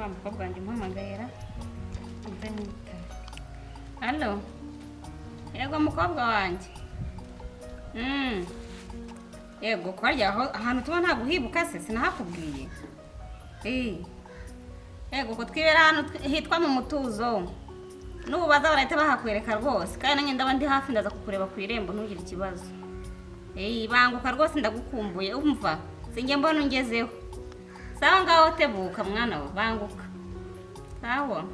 Wa mukobwa wanjye umpamagayera nze mwitabe. Allo, yego mukobwa wanjye. Yego ko harya ahantu tuba ntabwo uhibuka se sinahakubwiye. Eh. Yego ko twibera ahantu hitwa mu mutuzo. N'ubu baza barahita bahakwereka rwose, kandi nanjye ndaba ndi hafi, ndaza kukureba ku irembo, ntugire ikibazo. Eh, banguka rwose, ndagukumbuye, umva sinjye mbona ungezeho. Sawa, ngaho tebuka mwana we, banguka. Sawa.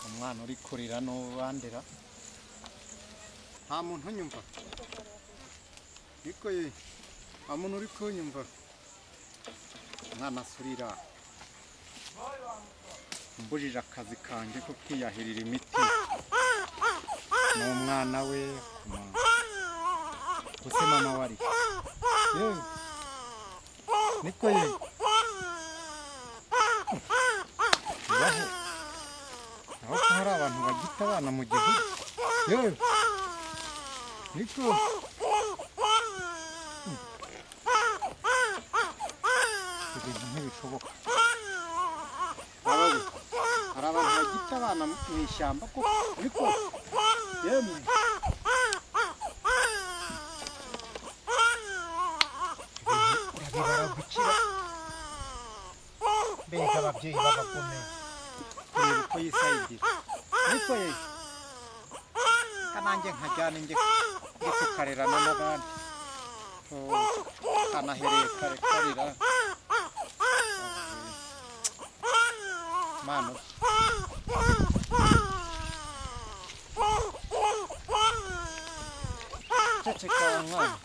Umwana uri kurira n'ubandera, nta muntu unyumva. Niko ye, nta muntu uri kunyumva. Umwana asurira, mbujije akazi kanjye ko kwiyahirira imiti n'umwana we. Use mama wari yewe, niko ye, bibaho aho ko hari abantu bagita abana mu gihugu. Yewe, niko, ibintu ntibishoboka. Abawe, hari abantu bagita abana mu ishyamba koko? Niko yemwe, Urabibara gukira. Mbega ababyeyi b'abagome! Kureba uko yisayidira, niko ye, kananjye nkajyana njye njye kukarerana n'abandi. Oh, kanahereye kare karira mano. Ceceka wa mwana,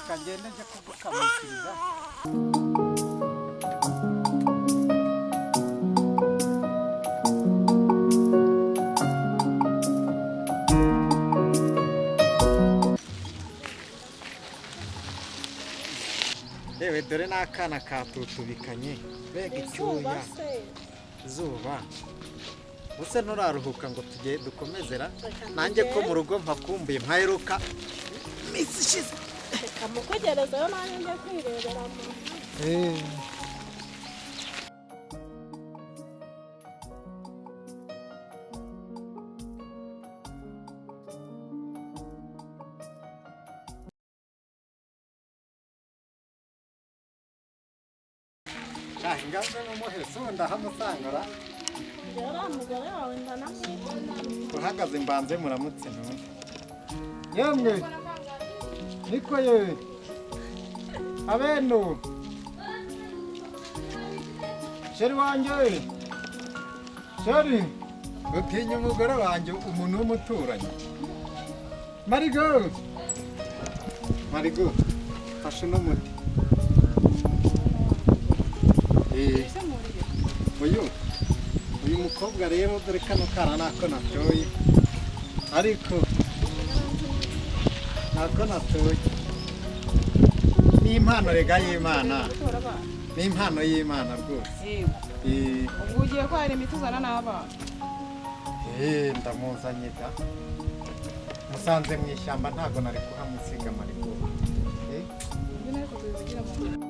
kagende njya kugukamishiriza. Yewe, dore n'akana katutubikanye, mbega icyuya, izuba! Ubuse nturaruhuka ngo tujye dukomezera? Nanjye ko mu rugo mpakumbuye, mpaheruka iminsi ishize. Reka mukugerezayo, nanjye njya kwirebera mu Ngaze mumuhese ubu ndahamusangara. Njyewe uriya mugore wawe ndanamwikunda. Uhagaze mbanze muramutse ntumve. Yemwe, niko ye, abenu, chéri wanjye, chéri, utinya umugore wanjye, umuntu w'umuturanyi. Marigo, Marigo, fashe uno muti. Eh, uyu mukobwa rero, dore kano kana nako natoye, ariko nako natoye ni impano rega y'Imana, ni impano y'Imana rwose. Eh. Ubwo ugiye kwahira imiti, uzana n'abana? Eh, ndamuzanye da, musanze mu ishyamba, ntabwo nari kuhamusiga, Marigo. Eh. Ngwino ariko tubivugira mu nzu.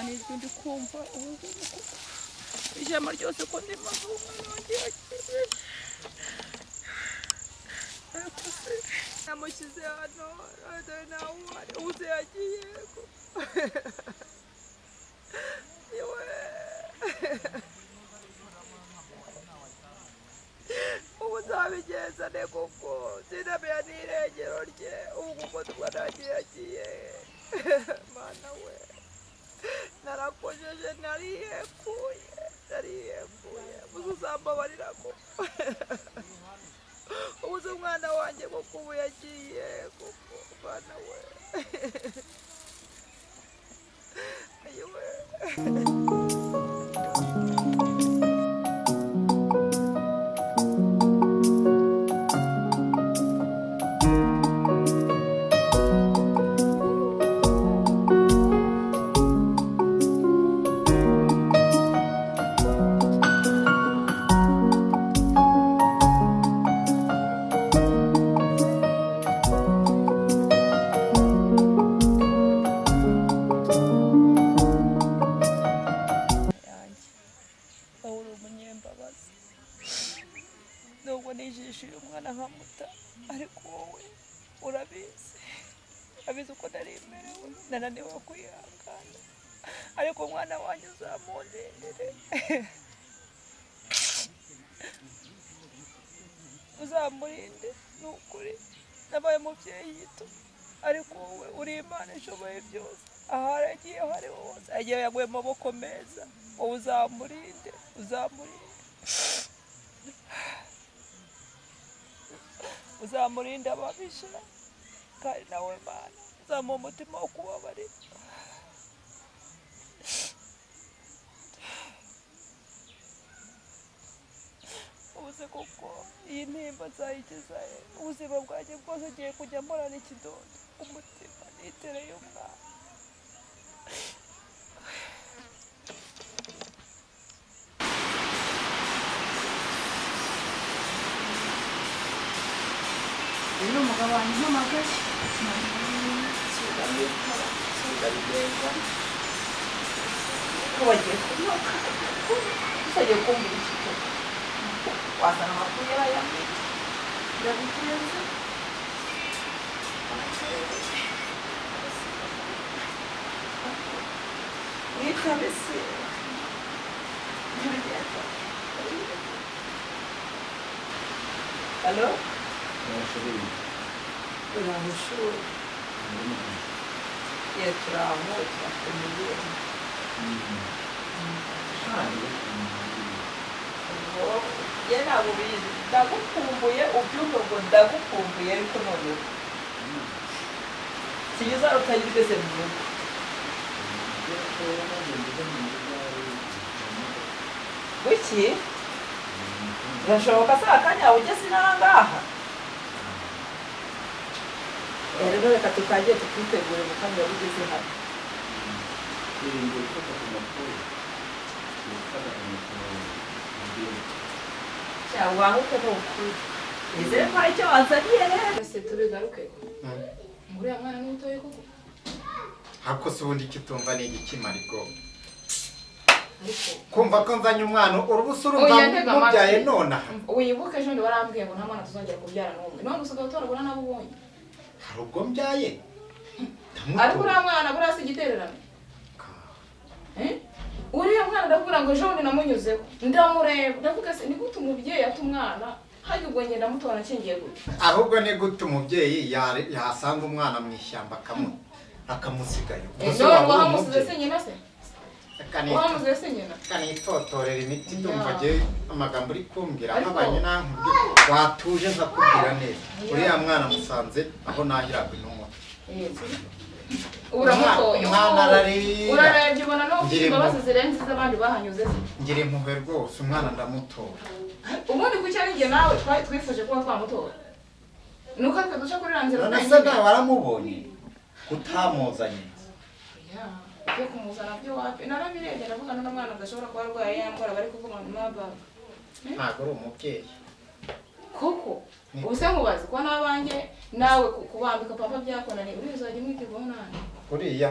Nijwi ndi kumva ubu ngubu kuko ishyamba ryose ko ndimo umwana wanjye yagiye. Ariko se namushyize hano dore nawe uhari, ubu se yagiye yewe. Ubu nzabigenza ne koko sinamenya n'irengero rye, ubu kuko umwana wanjye yagiye. Mana we, narakojeje, narihekuye, narihekuye, ubu uzambabarira koko. Ubu se umwana wanjye koko ubu yagiye koko, mwana we. Ayiwe. Yanjye wowe uri umunyembabazi, nubwo nijisha uyu mwana nkamuta, ariko wowe urabizi, urabizi uko nari merewe, nananiwe kwihangana, ariko umwana wanjye uzamundindire, uzamurinde. Ni ukuri nabaye umubyeyi gito, ariko wowe uri Imana ishoboye byose, ahari agiye aho ari hose agiye yaguye mu maboko meza, wowe uzamurinde, uzamurinde, uzamurinde ababisha, kandi nawe Mana uzamuha umutima wo kubabarira. Ubu se koko iyi ntimba nzayigeza he? Ubuzima bwanjye bwose ngiye kujya mporana ikidodo umutima nitereye umwana. Rero umugabo wanjye umpamagaye sindabikora, sindabigenza ko bagiye kunuka, uzagiye kumbwira iki koko? Wazana amakuru yarayamenye, ndabigenza. Mwitabe se, ndabigenza. Alo? Uraho? Ye, turaho, turakomeye. Ye, ntabwo ubizi, ndagukumbuye, ubyumve ngo ndagukumbuye, ariko noneho sijya uzara utagira ugeze mu rugo. Wiki birashoboka se akanya yawe ugeze inaha ngaha? Rero reka tutangire tukitegure mu kanya waba ugeze hano. Cyangwa wanguke ni ukuri, nizere ko hari icyo wanzaniye rero. Ese tubigaruke uriya mwana ni mutoya koko? Ariko se ubundi icyo utumva ni igiki Marigo? Ariko Kumva ko nzanye umwana urubusa urumva Oya, ntega amatwi. mubyaye nonaha. Wibuke ejo warambwiye ngo nta mwana tuzongera kubyara n'umwe, none usigaye utoragura n'abo ubonye. Hari ubwo mbyaye Ariko uriya mwana buriya si igitererano. Uriya mwana ndakubwira ngo ejo bundi namunyuzeho ndamureba, ndavuga se ni gute umubyeyi ata umwana hajya ubwo ngenda mutora nshingiye gute? Ahubwo ni gute umubyeyi yasanga umwana mu ishyamba akamusigayo? Ubwo se None waba uri wahamusize umubyeyi? se nyina se? Wahamusize se nyina? Kanitotorera imiti ndumva ngewe amagambo uri kumbwira Ariko- nk'abanye nankubwira watuje nkakubwira neza. Uriya mwana musanze aho nahiraga intumwa. Uramutoye. Umwana ararira. Urarebye ubona no ufite Ngira imbabazi impuhwe. zirenze iz'abandi bahanyuze se. Ngira impuhwe rwose, umwana ndamutora. Ubundi kuki ari njye nawe twari twifuje kuba twamutora? Nuko twe duca kuri iriya nzira None se twenyine. nawe waramubonye utamuzanye? Oya, ibyo kumuzana byo wapi, narabirebye ndavuga n'uno mwana adashobora kuba arwaye ya ndwara bari kuvuga ngo ni Marburg. Ntabwo uri umubyeyi. Koko ubu se nkubaze ko n'abanjye nawe kubambika papa byakunaniye, uriya uzajya umwiteguraho nande? Uriya?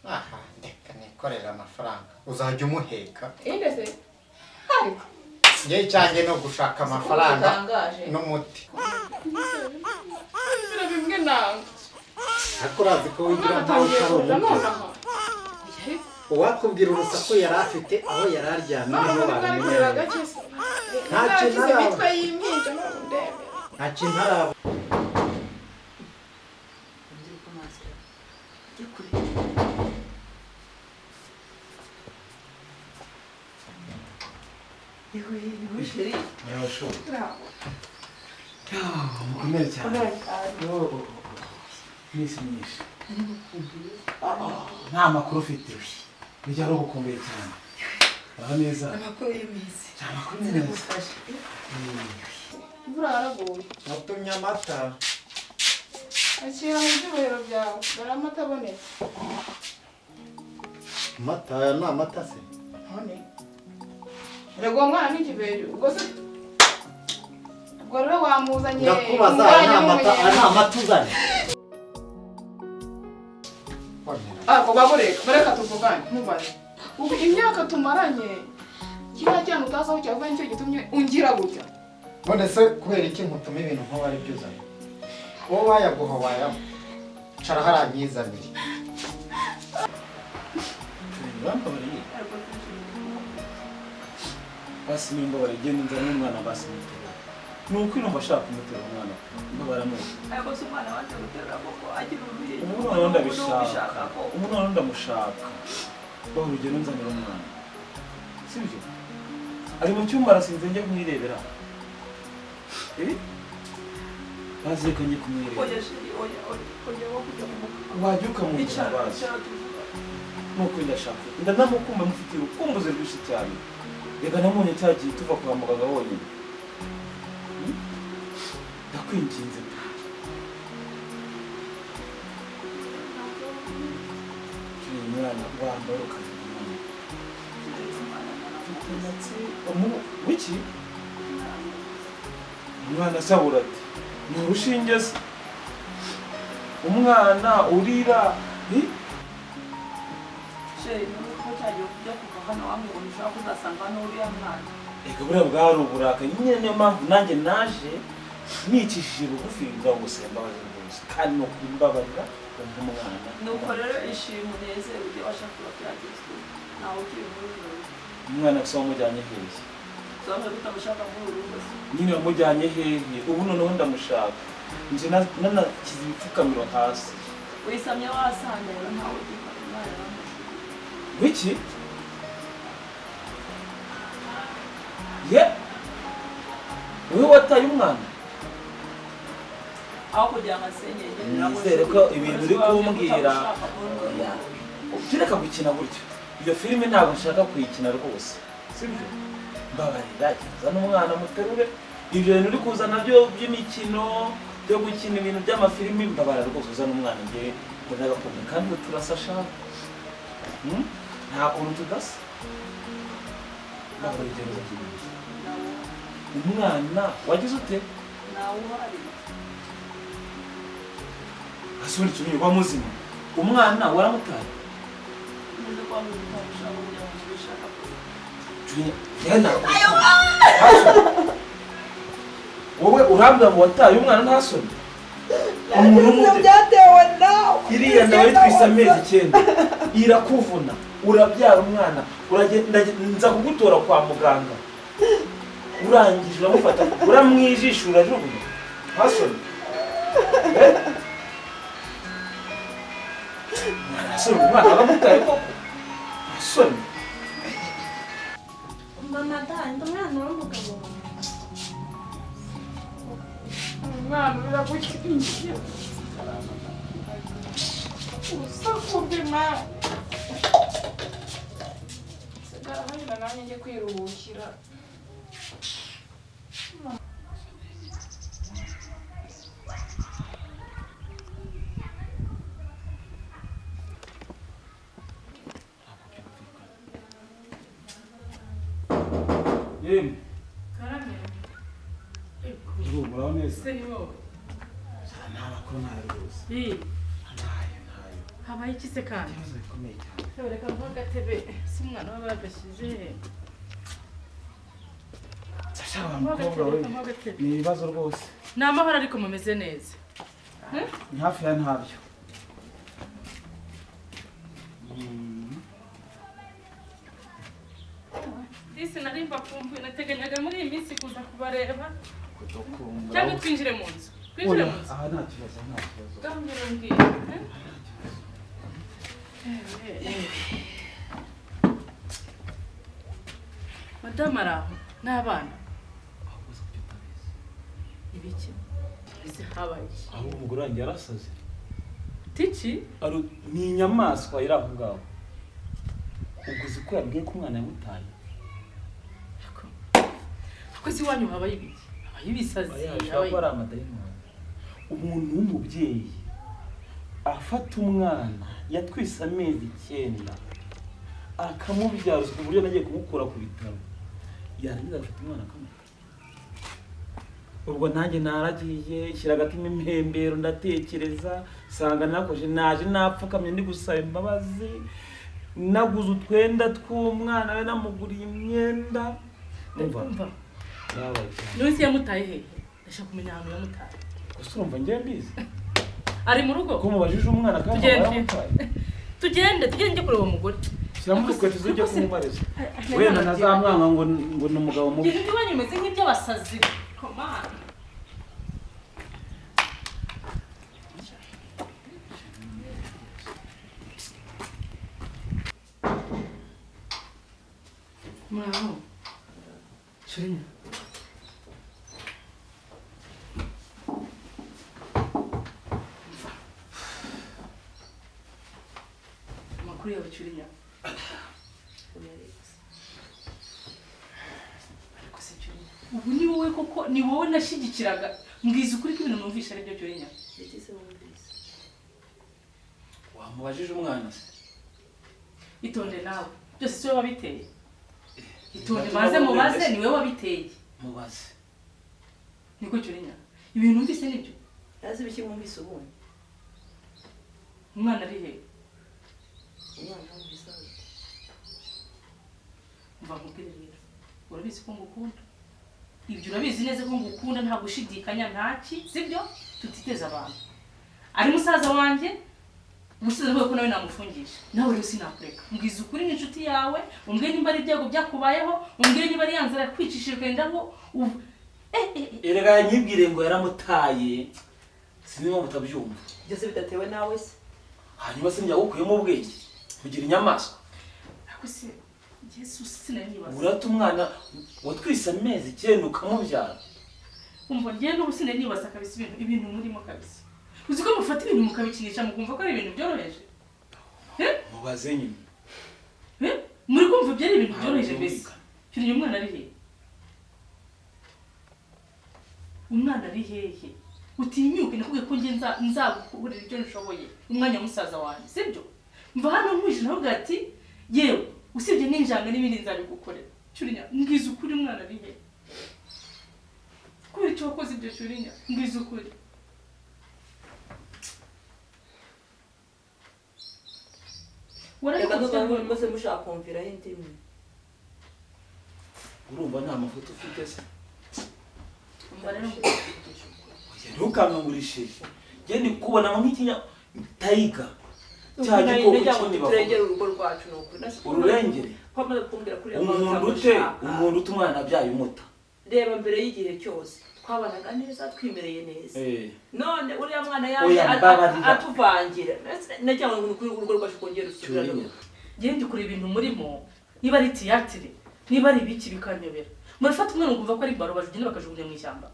Aha, ndeka. Nikorera amafaranga uzajya umuheka. Inde se? Ariko Njye icyanjye no gushaka amafaranga n'umuti. Bira bimwe nanga. Ariko urazi ko wigira nkaho utari umubyeyi. Uwakubwira urusaku yari afite aho yari aryamye niho babimenyera. Nta kintu araba. Nta kintu araba. Mukomere cyane. Iminsi myinshi. Nta makuru ufite. Bijya ari ugukumbuye cyane. Uraho neza. Amakuru y'iminsi. Amakuru ni meza. Imvura yaraguye. Watumye amata. Akira mu byubahiro byawe. Dore amata abonetse. Amata aya ni amata se? None. Erega uwo mwana ni ikibeyo. Ubwo se ubwo rero wamuzanye. Ndakubaza aya ni amata, aya ni amata uzanye. Ariko babureka, bareka tuvugane, ntubaze. Ubu imyaka tumaranye, kiriya cyana utazi aho cyavuye nicyo gitumye ungira gutya. None se kubera iki nkutuma ibintu nk'ubu ari byo uzanye? Wowe wayaguha wayanywa. Cara haranyizanire. Urambabariye? Basi nimba baragenda nzana umwana basi muterura. Ni uko irumva ashaka kumuterura umwana. Mbabara nuko. Ariko se umwana wanjye guterura koko agira uruhinja. Umwana ndabishaka. Umwana ndamushaka. Baho urugero nzanira umwana. Sibyo? Ari mu cyumba arasinze njye kumwirebera. Bazi reka njye kumwirebera. Oya sheri, oya, oya, oya, wo kujya kumukunda. Wajya ukamubwira bazi. Nuko ndashaka. Ndanamukumba mufitiye urukumbuzi rwinshi cyane. Reka namubonye cyagiye tuva kwa muganga wonyine. Ndakwinginze. Turi umwana wambaye ukavuga umwana. Mfite amatsiko. Wiki? Umwana asabura ati ni urushinge se? Umwana urira. Sheri, nuko cyagiye kujya kuva hano wambwira ngo ntushobora kuzasanga hano uriya mwana. Ega buriya bwari uburakari nyine, niyo mpamvu nanjye naje nicishije bugufi ndagusaba imbabazi rwose kandi ni ukumbabarira umva umwana. Nuko rero ishima unezerwe ibyo washaka kuba byagezweho ntawe ukiri muri uru rugo. Umwana se wamujyanye hehe? Sobanura utamushaka muri uru rugo se? Nyine wamujyanye hehe? Ubu noneho ndamushaka. Nje nanakize ibipfukamiro hasi. Wisamye wasanga rero ntawe ugikora umwana wamujyanye. Wiki? Ye? Wowe wataye umwana? Aho kugira ngo asenyege Nizere ko ibintu uri kumbwira tureka gukina gutyo. Iyo filime ntabwo nshaka kuyikina rwose. Sibyo? Mbabarira, gereza n'umwana muterure. Ibyo bintu uri kuzana byo by'imikino, byo gukina ibintu by'amafilimi, mbabarira rwose uzana umwana ngewe ndagakunda kandi turasa shaka. Nta kuntu tudasa. Mbabarira gereza kigeze. Umwana wagize ute? Nawe uhari. Asubira ikintu wa muzima. Umwana waramutaye. Wowe urambwira ngo wataye umwana nta soni? Umuntu byatewe nawe. Iriya nawe twise amezi 9 irakuvuna, urabyara umwana, uragenda nza kugutora kwa muganga. Urangije uramufata, uramwijisha urajugunya. Nta soni. Soni umwana waramutaye koko? Nta soni. Mama da, ndi umwana w'umugabo. Umwana urira gutya. Urusaku rw'imana. Sigara hano nanjye njye kwiruhukira. Yemwe. Karame. Ubu muraho neza? Se ni wowe. Nta makuru ntayo rwose. Ntayo, ntayo. Habaye iki se kandi? Ikibazo gikomeye cyane. Reka mvuge agatebe si umwana waba yagashyize he? Sasha wa mukobwa we, ni ibibazo rwose. Ni amahoro ariko mumeze neza. Ni hafi ya ntabyo. Disi nari mbakumbuye, nateganyaga muri iyi minsi kuza kubareba. Cyangwa twinjire mu nzu. Twinjire mu nzu. Aha nta kibazo, nta kibazo. Gahunda mbwira. Madamu ari aho n'abana. Ibiki? Ese habaye iki? Ahubwo umugore wanjye yarasaze. Tiki? Ni inyamaswa iri aho ngaho. Ubwo uzi ko yabwiye ko umwana yamutaye. Ako si iwanyu habaye ibiki? Habaye ibisazi. Ashobora kuba ari amadayimoni. Umuntu w'umubyeyi afata umwana yatwise amezi 9 akamubyaza uburyo nagiye kumukura ku bitaro, yarangiza agafata umwana akamuta. Ubwo nanjye naragiye shyira agatima impembero, ndatekereza sanga nakoje, naje napfukamye ndi gusaba imbabazi, naguze utwenda tw'umwana we, namuguriye imyenda. Umva None se yamutaye hehe? Ndashaka kumenya ahantu yamutaye. Gusa urumva njye mbizi. Ari mu rugo? Ko mubajije umwana kandi yaramutaye. Tugende, tugende kureba umugore. Shyiramo urukweto ujye kumubariza. Wenda ntazamwanga ngo ni umugabo mubi. Ibintu by'iwanyu bimeze nk'iby'abasazi. Komana. Muraho. Shirina. Amakuru yawe Cyurinya. Ariko se Cyurinya, ubu ni wowe koko, ni wowe nashyigikiraga. Mbwiza ukuri ko ibintu numvisha ari byo Cyurinya. Wamubajije umwana se? Itonde nawe. Byose si wowe wabiteye. Itonde maze mubaze, ni wowe wabiteye. Mubaze. Niko Cyurinya. Ibintu numvise nibyo. Yazi biki wumvise ubundi? Umwana ari he? Mva nkubwire rero, urabizi ko ngukunda. Ibyo urabizi neza ko ngukunda, nta gushidikanya, ntaki, sibyo? Tutiteza abantu. Ari musaza wanjye, umusaza we ko nawe namufungisha. Nawe rero sinakureka. Mbwiza ukuri n'inshuti yawe, umbwire nimba ari ibyago byakubayeho, umbwire niba ari yanzara kwicishije ukenda ngo Erega yanyibwire ngo yaramutaye. Sinzi impamvu utabyumva. Byose bidatewe nawe se. Hanyuma se njya gukuyemo ubwenge kugira inyamaswa. Ako se Yesu sinanibaza. Urata umwana watwise amezi 9 ukamubyara. Umva njye n'ubu sinanibaza kabisa ibintu murimo kabisa. Uzi ko mufata ibintu mukabikinisha mukumva ko ari ibintu byoroheje. Mubaze nyine. Muri kumva byari ibintu byoroheje mbese. Cyurinya umwana ari hehe? Umwana ari hehe? Utinyuke nakubwiye ko njye nzagukorera ibyo nshoboye. Umwanya wa musaza wanjye, sibyo? Mva hano nkwije navuga ati yewe usibye n'injanga n'ibindi nzabigukorera. Cyurinya mbwiza ukuri umwana ari hehe? Kubera icyo wakoze ibyo Cyurinya, mbwiza ukuri. Reka ndumva mushaka kumviraho indimi. Urumva nta mafoto ufite se? Umva rero ntukankangurishe. Njye ndi kubona nk'ikinya tayiga. Cya gikoko kinini turengere urugo rwacu ni ukuri. Ururengere. Umuntu ute, umuntu ute umwana abyaye umuta. Reba mbere y'igihe cyose twabanaga neza, twimereye neza. None uriya mwana yaje atuvangira. Nagira ngo kuri urugo rwacu kongera usubirane. Njye ndi kureba ibintu murimo, niba ari tiyatire, niba ari ibiki bikanyobera. Murafata umwana ukumva ko ari baro bajugunya bakajugunya mu ishyamba.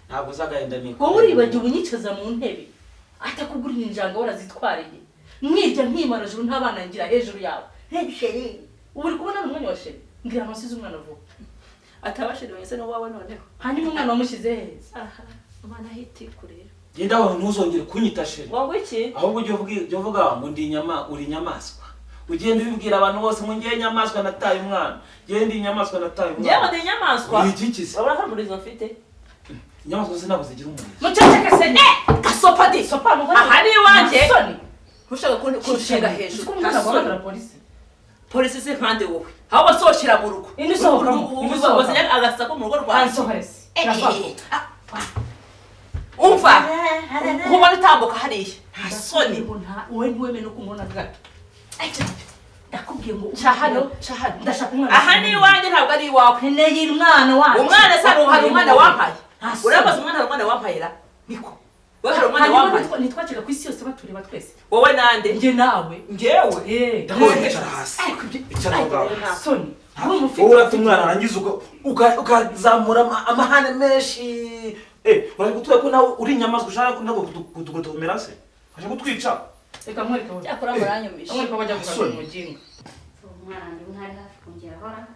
Ntabwo uzagahenda mikoro. Wowe uribagiwe unyicaza mu ntebe. Atakugurira injanga warazitwariye. Mwirya nkimara juru ntabana ngira hejuru yawe. Hey sheri, ubu uri kubona umwanya wa sheri. Ngira amasize umwana vuba. Atabasheri wese no wawe noneho. Hanyuma umwana wamushyize heza. Aha, umwana ahiti kurera. Genda aho ntuzongere kunyita sheri. Wowe iki? Ahubwo ujye uvuga ngo ndi inyama, uri inyamaswa. Ugenda ubibwira abantu bose ngo ngiye inyamaswa nataye umwana. Ngiye ndi inyamaswa nataye umwana. Ngiye ndi inyamaswa. Uri iki se? Urabona ko murizo mfite. Inyamaswa se ntabwo zigira umurizo. Muceceke se nyine. Gasopa di sopa mubona. Aha ni iwanjye. Ntushaka kunshinga hejuru. Uko umwana guhamagara polisi? Polisi se nkande wowe? Ahubwo sohokera mu rugo. Indi sohokamo, indi sohokamo. Wazanye agasako mu rugo rwanjye. Ansohore se. Umva, nkubona utambuka hariya. Nta soni. Wowe ntiwemeye no kumubona gato. Ndakubwiye ngo Ca hano, ca hano. Ndashaka umwana. Aha ni iwanjye, ntabwo ari iwawe. Nkeneye umwana wanjye. Umwana se hari umwana wampaye? Nta soni. Urabaza umwana, hari umwana wampaye ra? Niko. Wowe hari umwana Hanyuma wampaye? nitwakira ku isi yose batureba twese. Wowe nande? Njye nawe. Njyewe? Ndakubona icara hasi. Icara aho ngaho. Soni. Wowe urata umwana arangiza ukazamura amahane menshi. Uraje kutwereka ko nawe uri inyamaswa ushaka ntabwo kutugotomera se? Uraje kutwica? Reka nkwereke wowe. Cyakora muranyumisha. Nkwereke ko bajya gukata umuginga. Umwana ndi nk'ari hafi kongera ahora.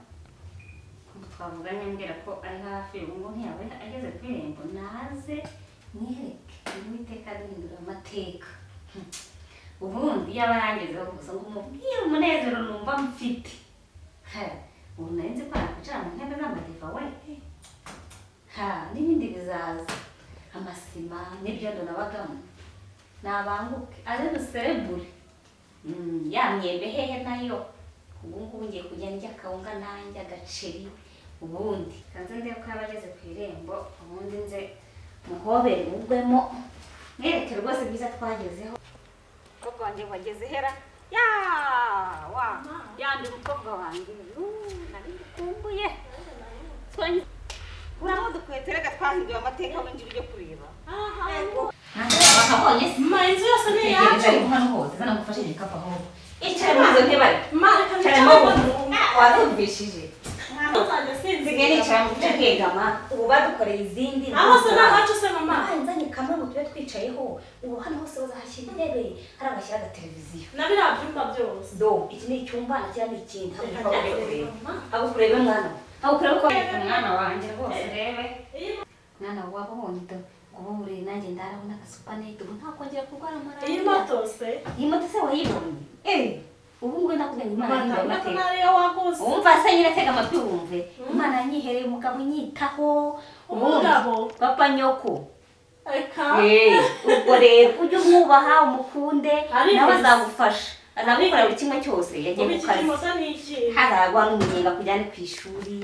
Twavuganye ambwira ko ari hafi, ubu ngubu ntiyaba ageze ku irembo, naze mwereke Uwiteka aduhindura amateka. Ubundi yaba arangezeho gusa ngo umubwire umunezero numva mfite. Ubu nari nzi ko nakwicara mu ntebe z'amadiva we. N'ibindi bizaza, amasima n'ibyondo nabagamo, nabanguke aze duserebure. Ya myembe hehe nayo, ubu ngubu ngiye kujya ndya akawunga nanjye agaceri. Ubundi kanze ndebe ko yaba ageze ku irembo, ubundi nze muhobere ugwemo mwereke rwose ibyiza twagezeho. Umukobwa wanjye wageze hera ya wa yandi umukobwa wanjye nari ngukumbuye. Urabona dukweto reka twahinduye amateka winjira ujye kureba. Bakabonye se? Ma, inzu yose ni iyacu. Ariko hano hose zana ngufashe igikapu aho. Icara muri izo ntebe ariko. Ma, reka Icara nicare. mu warumvishije. Nzajya sinzira. Nsigaye nicara mu gice nkegama, ubu badukoreye izindi. Aho se ni ahacu se mama? Nzanye kamwe ngo tube twicayeho, ubu hano hose bazahashyira intebe, hari abashyira agateleviziyo. Na biriya byumba byose. Do, iki ni icyumba na kiriya ni ikindi. Haguruka urebe mwana. Haguruka urebe ko mwana wanjye rwose urebe. Mwana wabonye do, ngo ubu nanjye ndarabona agasupanete, ubu ntakongera kurwara malariya. Iyi moto se? Iyi moto se wayibonye? Ubu ngubu ndakubwira ngo Imana yahinduye amateka. Ariyo waguze. Umva se nyine tega amatwi wumve. Imana yanyihereye umugabo unyitaho. Umugabo? Papa nyoko. Eka. Ubwo rero ujye umwubaha umukunde, nawe azagufasha. Azagukora buri kimwe cyose yagiye ku kazi. Hazagwa n'umunyenga kujyane ku ishuri,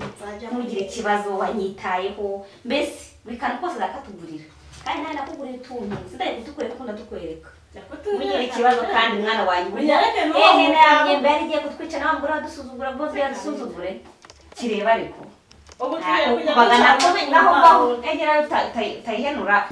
ntugire ikibazo wanyitayeho. Mbese buri kantu kose azakatugurira. Kandi nawe ndakugurira utuntu, sindaye kutukwereka ko ndatukwereka. Ntugire ikibazo kandi mwana wanjye. Ehe na myembe yari igiye kutwica nawe mugore wadusuzugura bose yadusuzugure. Kireba ariko. Ubu tugiye kujya ducana. Naho ngaho egera utayihenura.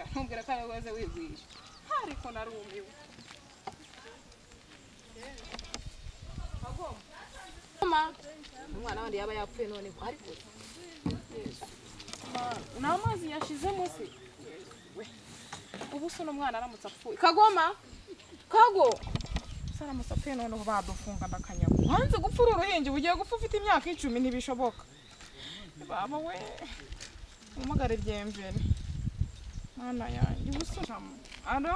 Ntumbwira ko ari wowe wigwisha ariko narumiwe. Umwana wandi yaba yapfuye none ariko nta mazi yashizemo se. Ubu se uno mwana aramutse apfuye kagoma kago se aramutse apfuye none badufunga ndakanyago. Wanze gupfa uri uruhinja ugiye gupfa ufite imyaka 10 ntibishoboka. Baba we umugare byemvene. Mwana yanjye ubusujamo. Alo?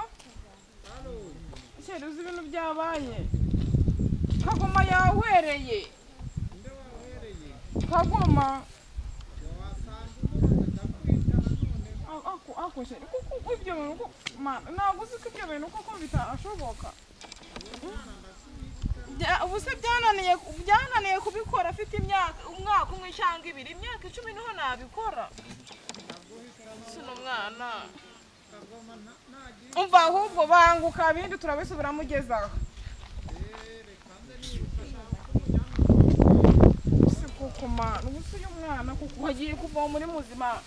Cyera uzi ibintu byabaye. Kagoma yahwereye. Kagoma. Ako cyera kuko ibyo bintu ko mana ntabwo uzi ko ibyo bintu koko bitashoboka. Ubu se byananiye kubikora afite imyaka umwaka umwe cyangwa ibiri, imyaka 10 niho nabikora. Sino mwana umva ahubwo banguka bindi turabisubira mugezaho. Si kuko mana ubu se uyu mwana kuko wagiye kuva muri muzima.